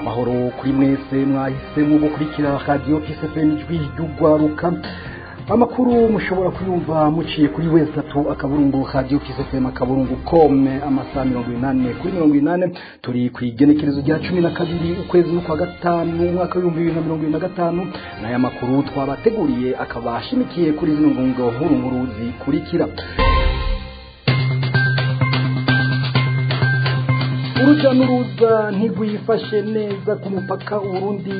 Amahoro kuri mwese mwahisemo gukurikira Radio Peace FM, ijwi ry'ugwaruka. Amakuru mushobora kuyumva muciye kuri w.radiopsfm.com, amasaha 80 kuri 80. Turi ku igenekerezo rya 12 ukwezi kwa gatanu, umwaka w'2025. N'aya makuru twabateguriye akaba ashimikiye kuri zino ngingo nkuru nkuru zikurikira: Uruja n'uruza ntirwifashe neza ku mupaka Uburundi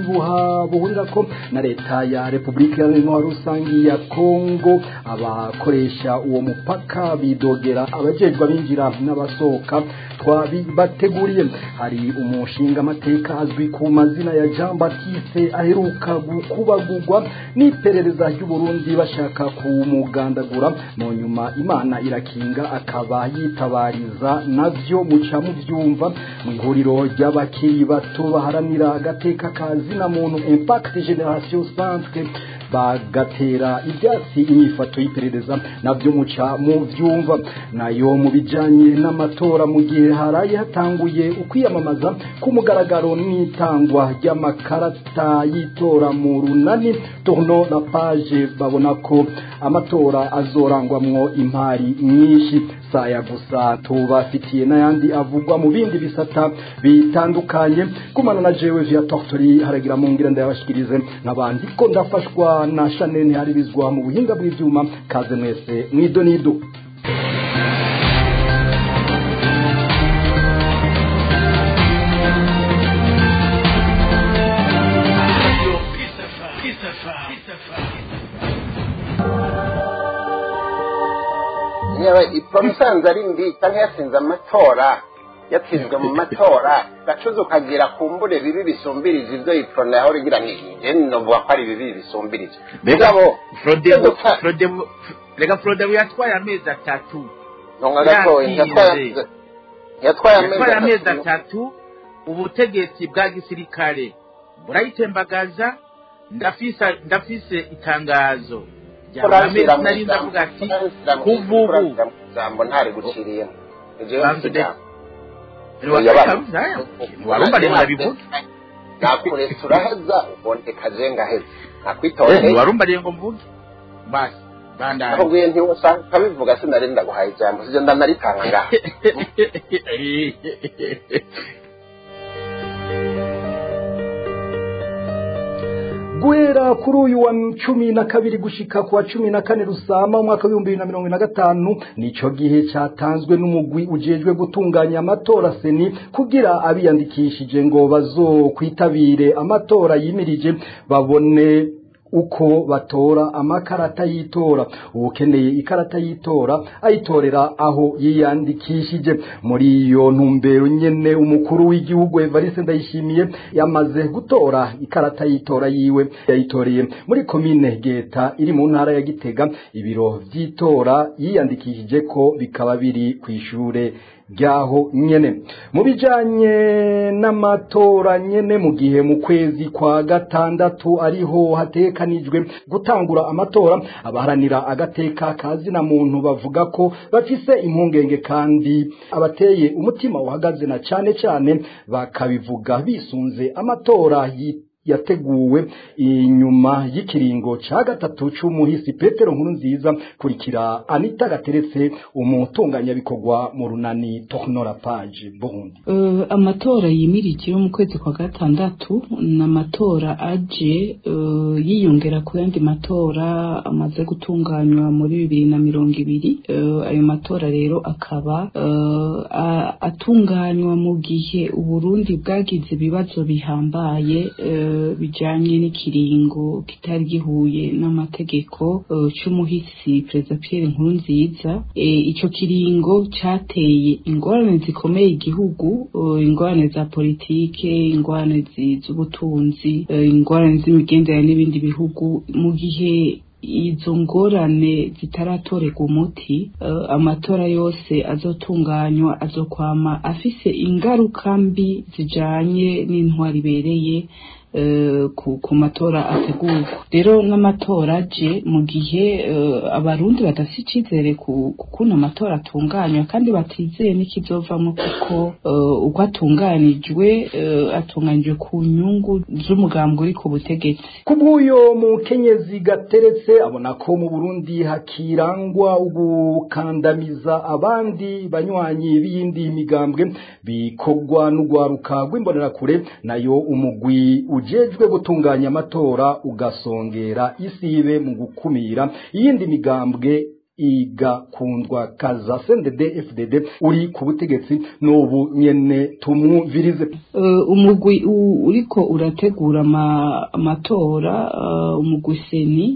buhurirako na Leta ya Repubulika Iharanira Rusangi ya Kongo. Abakoresha uwo mupaka bidogera abajejwe abinjira n'abasohoka. Twabibateguriye. Hari umushinga amateka azwi ku mazina ya Jean Baptiste aheruka gukubagurwa n'iperereza ry'Uburundi bashaka kumugandagura, mu nyuma Imana irakinga akaba yitabariza. Navyo muca muvyumva. Mu ihuriro ry'abakiri bato baharanira agateka ka zina muntu, Impact Generation Centre, bagatera ibyatsi inyifato y'iperereza. Navyo muca mu vyumva. Nayo mu bijanye n'amatora, mu gihe haraye hatanguye ukwiyamamaza ku mugaragaro n'itangwa ry'amakarata y'itora, mu runani Tournons la page babona ko amatora azorangwamwo impari nyinshi. Saya gusa, tubafitiye n'ayandi avugwa mu bindi bisata bitandukanye. Kumana na jewe via Tortori haragira mu ngira ndayabashikirize, nk'abandi ko ndafashwa na Chanel haribizwa mu buhinga bw'ivyuma. Kaze mwese mwido nido. Yewe, isanze ari mbi cyangwa yatsinze amatora, yatsinzwe mu matora, gacuza ukagira kumbure bibi bisumbirije ibyo Iprona yahora igira. Nje novuga ko ari bibi bisumbirije. Mbega Mugabo Frodebu, Frodebu, rega Frodebu yatwaye amezi 3. Nonga gatoya. Yatsinze. Yatwaye yatwaye amezi amezi 3. 3, ubutegetsi bwa gisirikare burayitembagaza. Ndafise itangazo rya amezi nari ndavuga ati kuva ubu Ijambo ntari guciriyemo. Banze ntiwarumva rero ndabivuga. Nakuretse uraheza, uboneka je ngaheza nakwitondeye. Ntiwarumva rero ngo mvuge, basi bandanye. Nakubwiye nti usanga ukabivuga, sinari ndaguhaye ijambo, sivyo ndanaritanga ngaha. Guhera kuri uyu wa 12 gushika ku wa 14 Rusama umwaka w'2025, nico gihe catanzwe n'umugwi ujejwe gutunganya amatora CENI kugira abiyandikishije ngo bazokwitabire amatora yimirije babone uko batora amakarata y'itora. Ukeneye ikarata y'itora ayitorera aho yiyandikishije. Muri iyo ntumbero nyene, umukuru w'igihugu Evariste Ndayishimiye yamaze gutora ikarata y'itora yiwe. Yayitoreye muri komine Geta iri mu ntara ya Gitega. Ibiro vy'itora yiyandikishije ko bikaba biri kw'ishure ryaho nyene. Mu bijanye n'amatora nyene, mu gihe mu kwezi kwa gatandatu ariho hatekanijwe gutangura amatora, abaharanira agateka kazina muntu bavuga ko bafise impungenge kandi abateye umutima uhagaze, na cane cane bakabivuga bisunze amatora yateguwe inyuma y'ikiringo ca gatatu c'umuhisi Petero Nkurunziza. Kurikira Anita Gateretse, umutunganyabikorwa mu runani Tournons la page Burundi. Amatora yimirije yo mu kwezi kwa gatandatu ni amatora aje yiyongera ku yandi matora amaze gutunganywa muri 2020. Ayo matora rero akaba atunganywa mu gihe Uburundi bwagize ibibazo bihambaye bijanye n'ikiringo kitari gihuye n'amategeko c'umuhisi Perezida Pierre Nkurunziza. Ico kiringo cateye ingorane zikomeye igihugu, ingorane za politike, ingorane z'ubutunzi, ingorane z'imigenderanire n'ibindi bihugu. Mu gihe izo ngorane zitaratorerwa umuti, amatora yose azotunganywa azokwama afise ingaruka mbi zijanye n'intwari ibereye. ku matora ategurwa. Rero n'amatora aje mu gihe abarundi badafite icizere ku kuntu amatora atunganywa, kandi batizeye n'ikizovamwo, kuko uko atunganijwe atunganijwe ku nyungu z'umugambwe uri ku butegetsi. Kubw'uyo mukenyezi Gateretse, abona ko mu Burundi hakirangwa ugukandamiza abandi banywanyi b'iyindi migambwe bikorwa n'ugwaruka rw'imbonerakure, nayo umugwi ujejwe gutunganya amatora ugasongera isibe mu gukumira iyindi migambwe igakundwa kaza CNDD FDD uri ku butegetsi n'ubu nyene. Tumwumvirize. Umugwi uriko urategura amatora, umugwi CENI,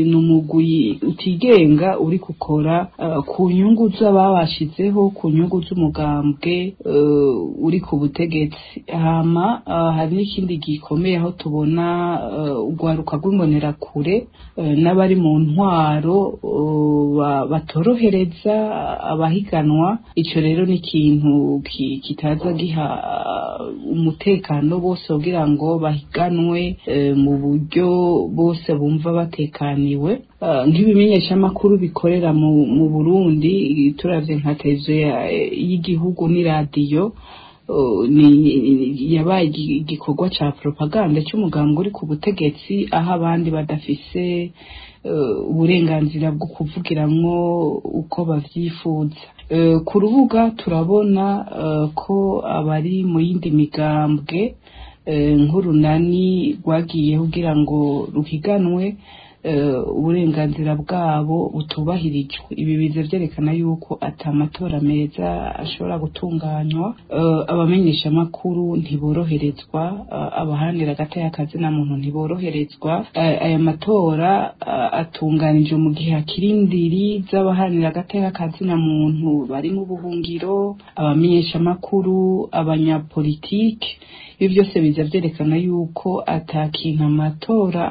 ni umugwi utigenga uri gukora ku nyungu z'ababashizeho, ku nyungu z'umugambwe uri ku butegetsi. Hama hari n'ikindi gikomeye aho tubona urwaruka rw'imbonerakure n'abari mu ntwaro batorohereza abahiganwa. Ico rero ni ikintu kitaza giha umutekano bose kugira ngo bahiganwe mu buryo bose bumva batekaniwe. Nk'ibimenyeshamakuru bikorera mu Burundi, turavye nka televiziyo y'igihugu n'iradiyo, ni yabaye igikorwa ca propaganda c'umugambwe uri ku butegetsi, aho abandi badafise uburenganzira bwo kuvugiramwo uko bavyifuza. Ku rubuga turabona ko abari mu yindi migambwe, nk'urunani rwagiye kugira ngo ruhiganwe, uburenganzira bwabo butubahirijwe. Ibi biza vyerekana yuko ata matora meza ashobora gutunganywa. Abamenyeshamakuru ntiboroherezwa, abaharanira agateka kazina muntu ntiboroherezwa. Aya matora atunganijwe mu gihe hakiri indiri z'abaharanira agateka kazina muntu bari mu buhungiro, abamenyeshamakuru, abanyapolitike. Ibi byose biza vyerekana yuko ata kintu amatora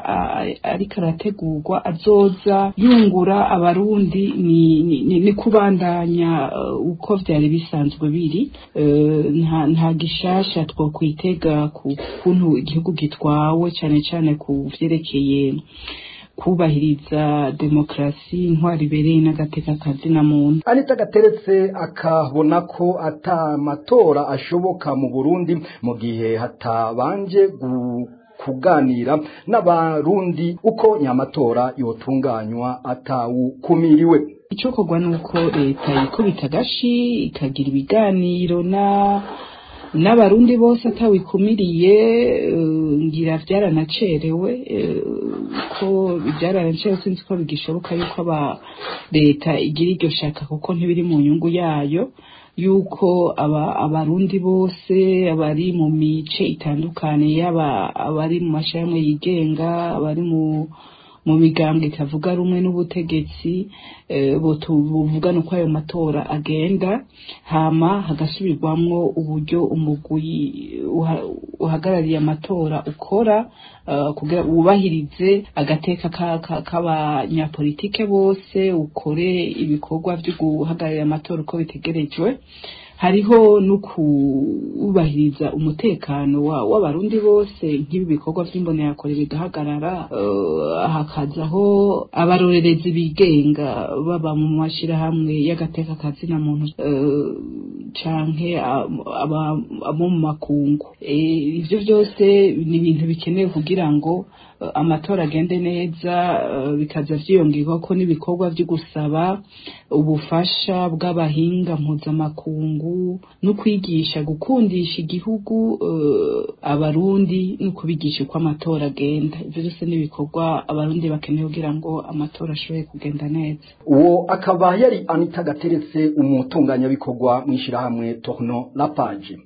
ariko arategurwa azoza yungura abarundi, ni kubandanya uko vyari bisanzwe biri. Nta gishasha twokwitega ku kuntu igihugu gitwawe, cane cane ku vyerekeye kubahiriza demokarasi, intwaro ibereye n'agateka kazina muntu. Anita Gateretse akabona ko ata matora ashoboka mu Burundi mu gihe hatabanje kuganira n'abarundi uko nyamatora yotunganywa atawukumiriwe. Icokorwa nuko leta yikubita agashi ikagira ibiganiro n'abarundi bose atawikumiriye. Ngira vyaranacerewe, ko vyaranacerewe, sinzi ko bigishoboka yuko aba leta igira iryo shaka, kuko ntibiri mu nyungu yayo yuko abarundi bose abari mu mice itandukanye, yaba abari mu mashirahamwe yigenga, abari mu migambwe itavuga rumwe n'ubutegetsi, buvugana uko ayo matora agenda, hama hagasubirwamwo uburyo umugwi uhagarariye amatora ukora, kugira wubahirize agateka k'abanyapolitike bose, ukore ibikorwa vyo guhagararira amatora uko bitegerejwe. Hariho no kubahiriza umutekano w'abarundi bose, nk'ibi bikorwa vy'imbonerakure bigahagarara, hakazaho abarorerezi bigenga baba mu mashirahamwe y'agateka kazina muntu canke abo mu makungu. Ivyo vyose ni ibintu bikenewe kugira ngo amatora agende neza, bikaza vyiyongerwa ko n'ibikorwa vyo gusaba ubufasha bw'abahinga mpuzamakungu no kwigisha gukundisha igihugu abarundi no kubigisha uko amatora agenda. Ivyo vyose n'ibikorwa abarundi bakeneye kugira ngo amatora ashobore kugenda neza. Uwo akaba yari Anita Gateretse, umutunganyabikorwa mw'ishirahamwe Tournon la Page.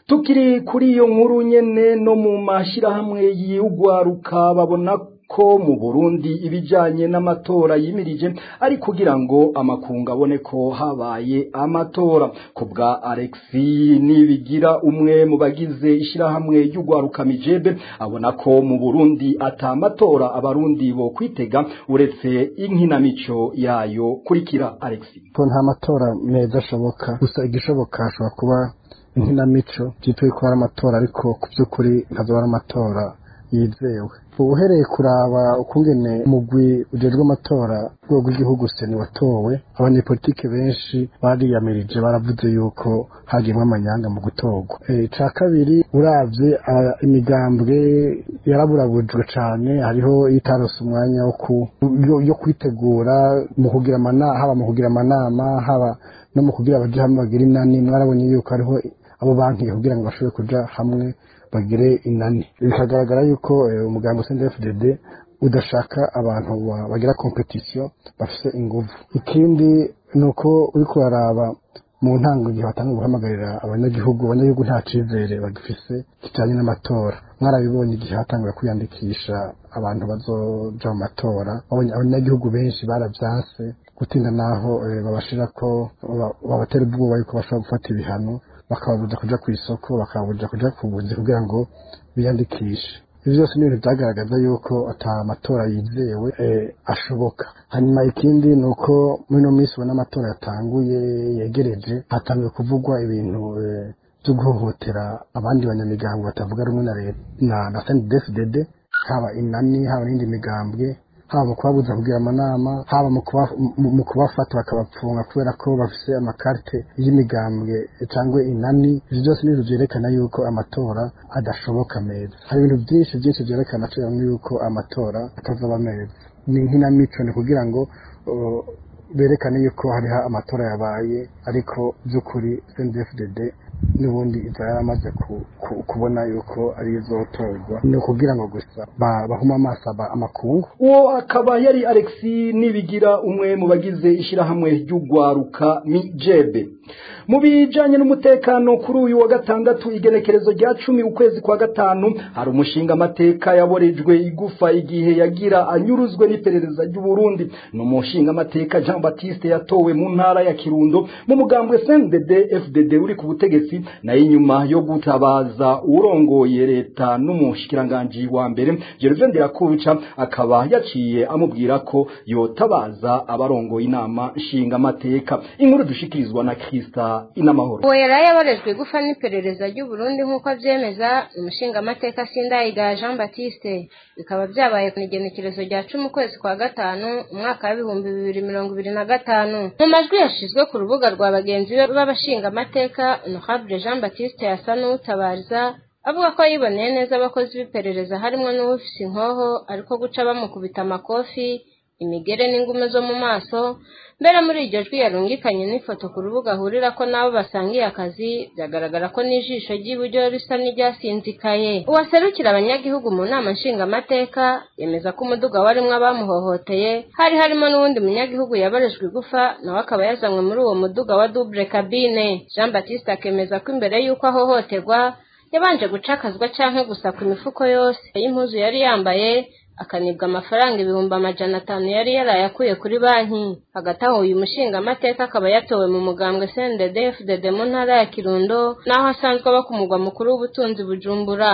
Tukiri kuri iyo nkuru nyene, no mu mashirahamwe y'ugwaruka babona ko mu Burundi ibijanye n'amatora yimirije ari kugira ngo amakungu abone ko habaye amatora. Kubwa Alexis Nibigira, umwe mu bagize ishirahamwe ry'ugwaruka Mijebe, abona ko mu Burundi atamatora abarundi bo kwitega uretse inkinamico yayo. Kurikira Alexis. Ko nta matora meza ashoboka, gusa igishoboka ashobora kuba inkinamico byitwa ko ari amatora, ariko ku by'ukuri ntabwo ari amatora yizewe. Uhereye kuraba ukungene umugwi ujejwe amatora rwego rw'igihugu seni watowe, abanyepolitike benshi bariyamirije, baravuze yuko hagiyemwo amanyanga mu gutorwa. Ica kabiri, uravye imigambwe yaraburabujwe cane, hariho itarose umwanya yo kwitegura mu kugira haba mu kugira amanama, haba no mu kugira abaje hamwe bagira inani. Mwarabonye yuko hariho abo banki kugira ngo bashobore kuja hamwe bagire inani. Bikagaragara yuko umugambi CNDD-FDD udashaka abantu bagira competition bafise inguvu. Ikindi nuko uriko uraraba mu ntango igihe batanga guhamagarira abanyagihugu, abanyagihugu nta cizere bagifise kijanye n'amatora. Mwarabibonye igihe hatangura kwiyandikisha abantu bazoja mu matora, abanyagihugu benshi baravyanse, gutinda naho babashira ko babatera ubwoba yuko bashobora gufata ibihano, bakababuza kuja ku isoko, bakababuza kuja ku buzi kugira ngo biyandikishe. Ivyo byose ni ibintu vyagaragaza yuko ata matora yizewe ashoboka. Hanyuma ikindi ni uko muri ino minsi ubona amatora yatanguye yegereje, hatanguye kuvugwa ibintu vyo guhohotera abandi banyamigambo batavuga rumwe na leta na CNDD-FDD, haba inani, haba n'indi migambwe, haba mu kubabuza kugira amanama, haba mu kubafata bakabapfunga kubera ko bafise amakarte y'imigambwe cyangwa inani. Ivyo byose ni ibintu vyerekana yuko amatora adashoboka meza. Hari ibintu byinshi byinshi vyerekana yuko amatora atazoba meza. Ni inkinamico, ni kugira ngo berekane yuko hariho amatora yabaye, ariko by'ukuri CNDD-FDD n'ubundi iza yaramaze kubona yuko ari izotorwa, ni ukugira ngo gusa bahuma amaso amakungu. Uwo akaba yari Alexis Nibigira, umwe mu bagize ishirahamwe ry'ugwaruka Mijebe. Mu bijanye n'umutekano, kuri uyu wa gatandatu igenekerezo rya 10 ukwezi kwa gatanu, hari umushinga amateka yaborejwe igufa igihe yagira anyuruzwe n'iperereza ry'u Burundi. N'umushinga amateka Jean Baptiste yatowe mu ntara ya Kirundo mu mugambwe CNDD FDD uri ku butegetsi, na inyuma yo gutabaza urongoye leta n'umushikiranganji wa mbere Gervais Ndirakobuca, akaba yaciye amubwira ko yotabaza abarongoye inama nshinga amateka. Inkuru dushikirizwa na Krista Inamahoro. Uwo yari yaborejwe igufa n'iperereza ry'u Burundi nk'uko avyemeza umushinga amateka Sindayigaya Jean Baptiste, bikaba byabaye ku igenekerezo rya 10 ukwezi kwa gatanu umwaka wa 2025. Mu majwi yashizwe ku rubuga rwa bagenzi be b'abashinga amateka, Honorable Jean Baptiste yasa n'utabariza avuga ko yiboneye neza abakozi b'iperereza harimo n'uwufise inkoho ariko guca bamukubita amakofi, imigere n'ingume zo mu maso. Mbere muri iryo jwi yarungikanye n'ifoto ku rubuga ahurira ko n'abo basangiye akazi, byagaragara ko n'ijisho ry'iburyo risa n'iryasinzikaye. Uwaserukira abanyagihugu mu nama nshingamateka yemeza ko umuduga warimwo abamuhohoteye hari harimo n'uwundi munyagihugu yabarejwe igufa, nawe akaba yazanywe muri uwo muduga wa double cabine. Jean Baptiste akemeza ko imbere y'uko ahohoterwa yabanje gucakazwa canke gusakwa imifuko yose y'impuzu yari yambaye, akanibwa amafaranga 500,000 yari yarayakuye kuri banki. Hagati aho uyu mushinga amateka akaba yatowe mu mugambwe CNDD-FDD mu ntara ya Kirundo, naho asanzwe aba ku mugwa mukuru w'ubutunzi Bujumbura.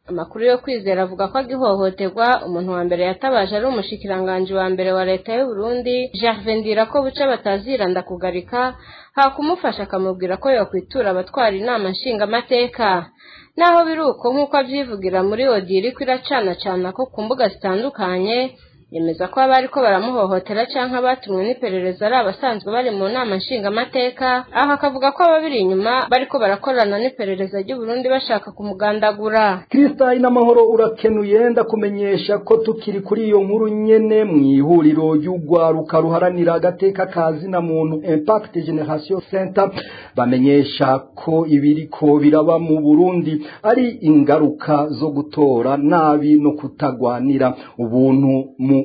Amakuru yo kwizera avuga ko agihohoterwa umuntu wa mbere yatabaje ari umushikiranganji wa mbere wa leta y'u Burundi Gervais Ndirakobuca bataziranda kugarika, hakumufasha akamubwira ko yokwitura abatwara inama nshinga amateka. Naho biruko nk'uko avyivugira muri odiyo iriko iracanacana ko ku mbuga zitandukanye, yemeza ko abariko baramuhohotera canke abatumwe n'iperereza ari abasanzwe bari mu nama nshingamateka, aho akavuga ko ababiri inyuma bariko barakorana n'iperereza ry'u Burundi bashaka kumugandagura. Krista Inamahoro, urakenuye. Ndakumenyesha ko tukiri kuri iyo nkuru nyene, mu ihuriro ry'ugwaruka ruharanira agateka kazi na muntu Impact Generation Center bamenyesha ko ibiriko biraba mu Burundi ari ingaruka zo gutora nabi no kutagwanira ubuntu mu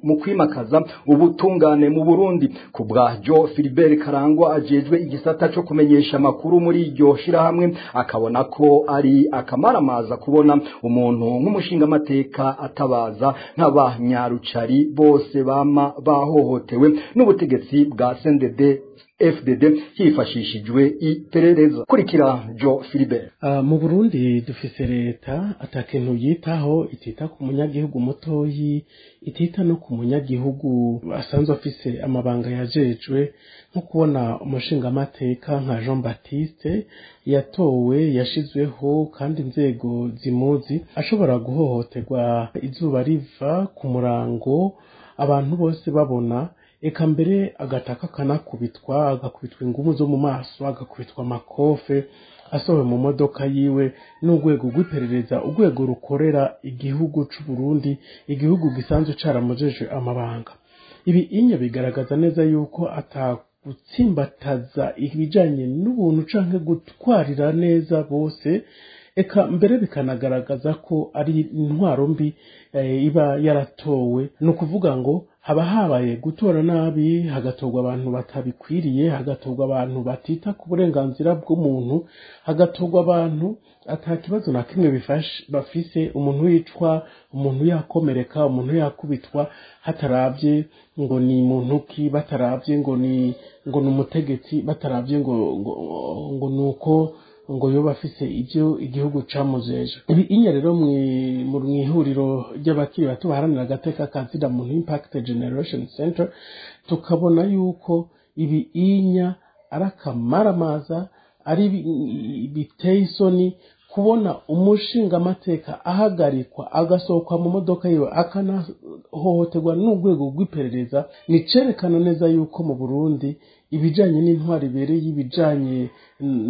mu kwimakaza ubutungane mu Burundi. Ku bwa Jo Philibert Karangwa ajejwe igisata co kumenyesha amakuru muri iryo shirahamwe, akabona ko ari akamaramaza kubona umuntu nk'umushingamateka atabaza nk'abanyarucari bose bama bahohotewe n'ubutegetsi bwa CNDD FDD hifashishijwe iperereza. Kurikira Jo Philibert. Mu Burundi dufise leta atakintu yitaho, itita ku munyagihugu mutoyi, itita no ku munyagihugu asanzwe afise amabanga yajejwe, nko kubona umushingamateka nka Jean Baptiste yatowe yashizweho kandi inzego zimuzi ashobora guhohoterwa izuba riva ku murango abantu bose babona, eka mbere agataka kanakubitwa, agakubitwa ingumu zo mu maso, agakubitwa amakofe asohowe mu modoka yiwe n'urwego rw'iperereza, urwego rukorera igihugu c'u Burundi, igihugu gisanzwe caramujejwe amabanga. Ibi inye bigaragaza neza yuko atagutsimbataza ibijanye n'ubuntu canke gutwarira neza bose, eka mbere bikanagaragaza ko ari intwaro mbi iba yaratowe. Ni ukuvuga ngo haba habaye gutora nabi, hagatorwa abantu batabikwiriye, hagatorwa abantu batita ku burenganzira bw'umuntu, hagatorwa abantu ata kibazo na kimwe bafise, umuntu yicwa, umuntu yakomereka, umuntu yakubitwa, hataravye ngo ni muntu ki, bataravye ngo ni umutegetsi, bataravye ngo nuko ngo yoba afise ibyo igihugu camujeje. Ibi inye rero mu ihuriro ry'abakiri bato baharanira agateka ka zina muntu Impact Generation Center, tukabona yuko ibi inya ari akamaramaza, ari biteye isoni kubona umushingamateka ahagarikwa agasohokwa mu modoka yiwe akanahohoterwa n'urwego rw'iperereza. Ni cerekana neza yuko mu Burundi ibijanye n'intwari ibereye, ibijanye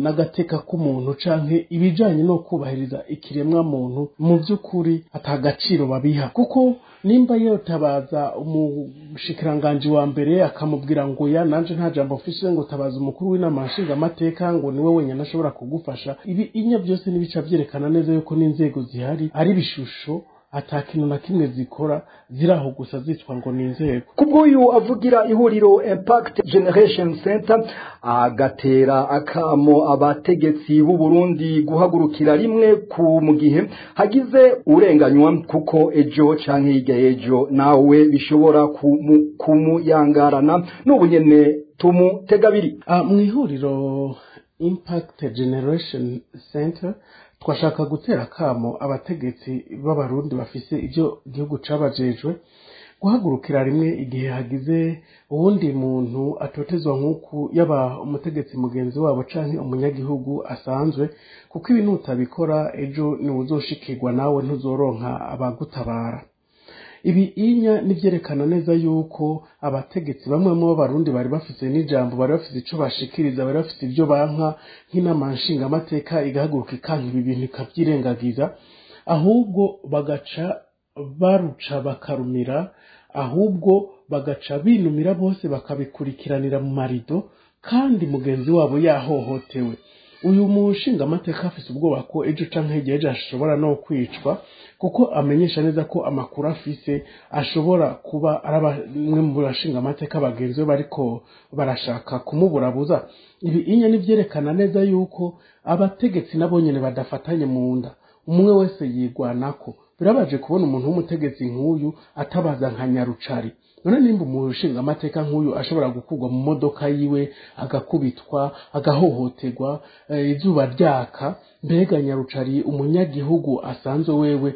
n'agateka k'umuntu canke ibijanye no kubahiriza ikiremwa muntu mu by'ukuri atagaciro babiha, kuko nimba yotabaza umushikiranganji wa mbere akamubwira ngo ya nanje nta jambo mfise, ngo tabaza umukuru w'inama nshingamateka ngo niwe wenyine ashobora kugufasha. Ibi inya byose nibica vyerekana neza yuko n'inzego zihari ari bishusho, atakintu na kimwe zikora, ziraho gusa zitwa ngo ni inzego. Kubw'uyu avugira ihuriro Impact Generation Center, agatera akamo abategetsi b'u Burundi guhagurukira rimwe ku mu gihe hagize urenganywa, kuko ejo canke hirya ejo nawe bishobora kumuyangarana. N'ubu nyene tumutegabiri. Mu ihuriro Impact Generation Center twashaka gutera akamo abategetsi b'abarundi bafise ibyo gihugu cabajejwe guhagurukira rimwe igihe hagize uwundi muntu atotezwa nk'uku, yaba umutegetsi mugenzi wabo canke umunyagihugu asanzwe, kuko ibi nutabikora ejo niwe uzoshikirwa, nawe ntuzoronka abagutabara. Ibi inya nivyerekana neza yuko abategetsi bamwe mu b'abarundi bari bafise n'ijambo, bari bafise ico bashikiriza, bari bafise ivyo banka, nk'inama nshingamateka igahaguruka ikanka ibi bintu ikavyirengagiza, ahubwo bagaca baruca bakarumira, ahubwo bagaca binumira bose bakabikurikiranira mu marido, kandi mugenzi wabo yahohotewe. Uyu mushingamateka afise ubwoba ko ejo canke hirya ejo ashobora no kwicwa, kuko amenyesha neza ko amakuru afise ashobora kuba ari bamwe mu bashingamateka bagenzi be bariko barashaka kumuburabuza. Ibi inya nivyerekana neza yuko abategetsi nabo nyene badafatanye mu nda, umwe wese yigwanako. Birabaje kubona umuntu w'umutegetsi nk'uyu atabaza nka nyarucari. None nimba umushingamateka nk'uyu ashobora gukurwa mu modoka yiwe agakubitwa, agahohoterwa, izuba ryaka, mbega nyarucari umunyagihugu asanzwe wewe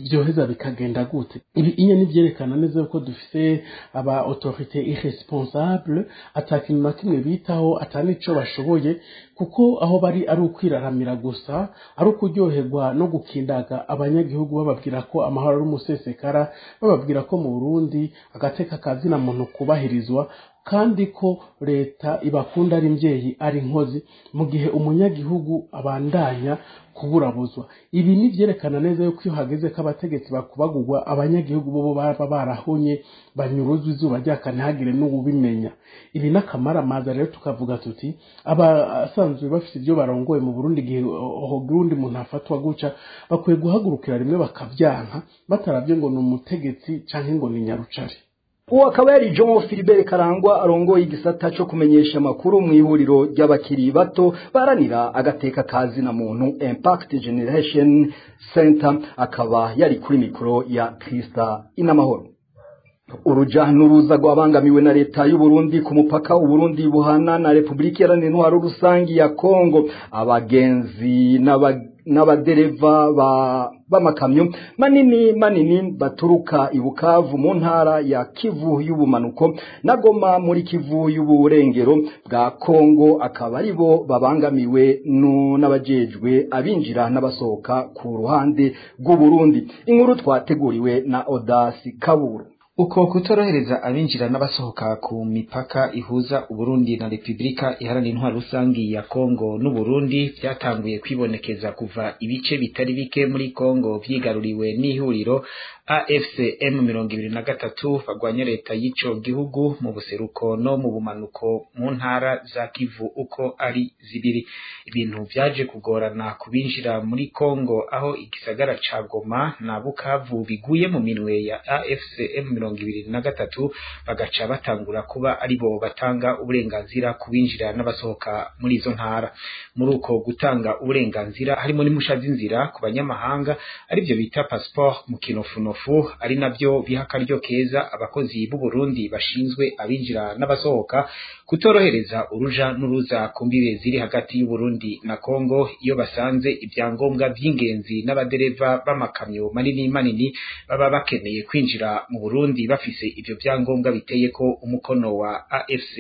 byoheza bikagenda gute? Ibi inya nivyerekana neza ko dufise aba autorité irresponsable, atakintu na kimwe bitaho, atanico bashoboye, kuko aho bari ari ukwiraramira gusa, ari ukuryoherwa no gukindaga abanyagihugu, bababwira ko amahoro ari umusesekara, bababwira ko mu Burundi agateka kazina muntu kubahirizwa, kandi ko leta ibakunda ari mvyeyi ari nkozi, mu gihe umunyagihugu abandanya kuburabuzwa. Ibi ni vyerekana neza yuko iyo hageze ko abategetsi bakubagurwa, abanyagihugu bobo baba barahonye, banyuruzwa izuba ryaka ntihagire n'uwubimenya. Ibi n'akamaramaza. Rero tukavuga tuti abasanzwe bafite ibyo barongoye mu Burundi, igihe hogira uwundi muntu afatwa guca, bakwiye guhagurukira rimwe bakavyanka, bataravye ngo ni umutegetsi canke ngo ni nyarucari. Uwo akaba yari Jean Philibert Karangwa, arongoye igisata cyo kumenyesha amakuru mu ihuriro ry'abakiri bato baranira agateka kazi na muntu Impact Generation Center, akaba yari kuri mikoro ya Krista Inamahoro. Uruja n'uruza rwabangamiwe na leta y'u Burundi ku mupaka u Burundi buhana na Republika Iharanira Intwaro Rusangi ya Kongo. Abagenzi n'abadereva b'amakamyo manini manini baturuka i Bukavu mu ntara ya Kivu y'ubumanuko na Goma muri Kivu y'uburengero bwa Kongo akaba aribo babangamiwe n'abajejwe abinjira n'abasohoka ku ruhande rw'u Burundi. Inkuru twateguriwe na Odasi Kaburu. Uko kutorohereza abinjira n'abasohoka ku mipaka ihuza Uburundi na Republika Iharanira Intwaro Rusangi ya Kongo n'Uburundi byatanguye kwibonekeza kuva ibice bitari bike muri Kongo vyigaruriwe n'ihuriro AFC M23 bagwanya leta y'ico gihugu mu buseruko no mu bumanuko mu ntara za Kivu uko ari zibiri. Ibintu vyaje kugorana kubinjira muri Kongo aho igisagara ca Goma na Bukavu biguye mu minwe ya AFC M23, bagaca batangura kuba aribo batanga uburenganzira kubinjira n'abasohoka muri izo ntara. Muri uko gutanga uburenganzira harimo n'impusha z'inzira ku banyamahanga, arivyo bita passeport mu kinofunofu, ari navyo biha akaryo keza abakozi b'u Burundi bashinzwe abinjira n'abasohoka kutorohereza uruja n'uruza ku mbibe ziri hagati y'u Burundi na Kongo iyo basanze ibyangombwa vy'ingenzi n'abadereva b'amakamyo manini manini baba bakeneye kwinjira mu Burundi bafise ivyo vyangombwa biteye ko umukono wa AFC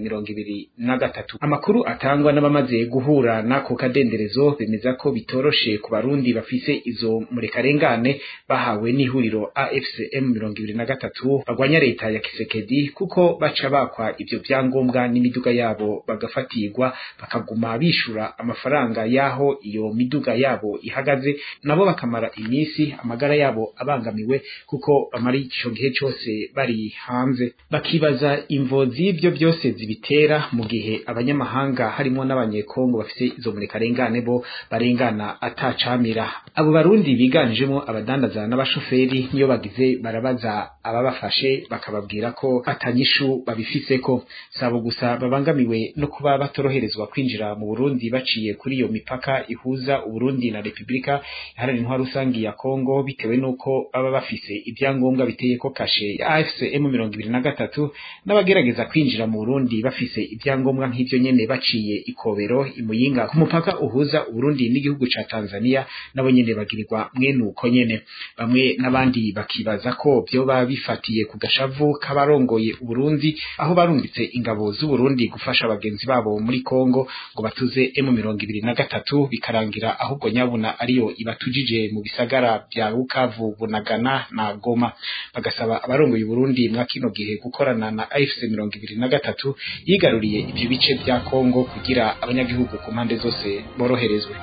M23. Amakuru atangwa n'abamaze guhura n'ako kadenderezo bemeza ko bitoroshe ku Barundi bafise izo murekarengane bahawe n'ihuriro AFC M23 bagwanya leta ya Kisekedi, kuko baca bakwa ivyo vyangombwa n'imiduga yabo bagafatirwa, bakaguma bishura amafaranga yaho iyo miduga yabo ihagaze, nabo bakamara iminsi amagara yabo abangamiwe kuko bamara ico gihe cose bari hanze. Bakibaza imvo z'ivyo byose zibitera mu gihe abanyamahanga harimo n'abanyekongo bafise izo murekarengane bo barengana atacamira. Abo Barundi biganjemo abadandaza n'abashoferi niyo bagize barabaza ababafashe bakababwira ko atanyishu babifiseko. Sabo gusa babangamiwe no kuba batoroherezwa kwinjira mu Burundi baciye kuri iyo mipaka ihuza Uburundi na Republika Iharanira Intwaro Rusangi ya Kongo, bitewe nuko baba bafise ibyangombwa biteye ko kashe ya AFC M23, n'abagerageza kwinjira mu Burundi bafise ibyangombwa nk'ivyo nyene baciye ikobero imuyinga ku mupaka uhuza Uburundi n'igihugu ca Tanzania, nabo nyene bagirirwa mwene uko nyene. Bamwe n'abandi bakibaza ko vyoba bifatiye ku gashavu k'abarongoye Uburundi aho barungitse ingabo z'u Burundi gufasha bagenzi babo muri Kongo ngo batuze M23, bikarangira ahubwo nyabuna ariyo ibatujije mu bisagara vya Bukavu, Bunagana na Goma. Bagasaba abarongoye Uburundi mwa kino gihe gukorana na AFC 23 yigaruriye ivyo bice vya Kongo kugira abanyagihugu ku mpande zose boroherezwe.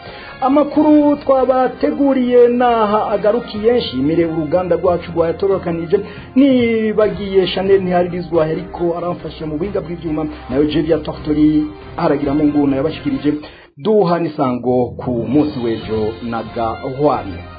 Amakuru twabateguriye naha agarukiye. Nshimire uruganda rwacu rwayatorokanije, nibagiye Chanel Ntiharirizwa ariko aramfasha mu buhinga bw'ivyuma, nayo Jevia Tortori aragira mu nguna yabashikirije. Duha nisango ku munsi w'ejo na gahwane.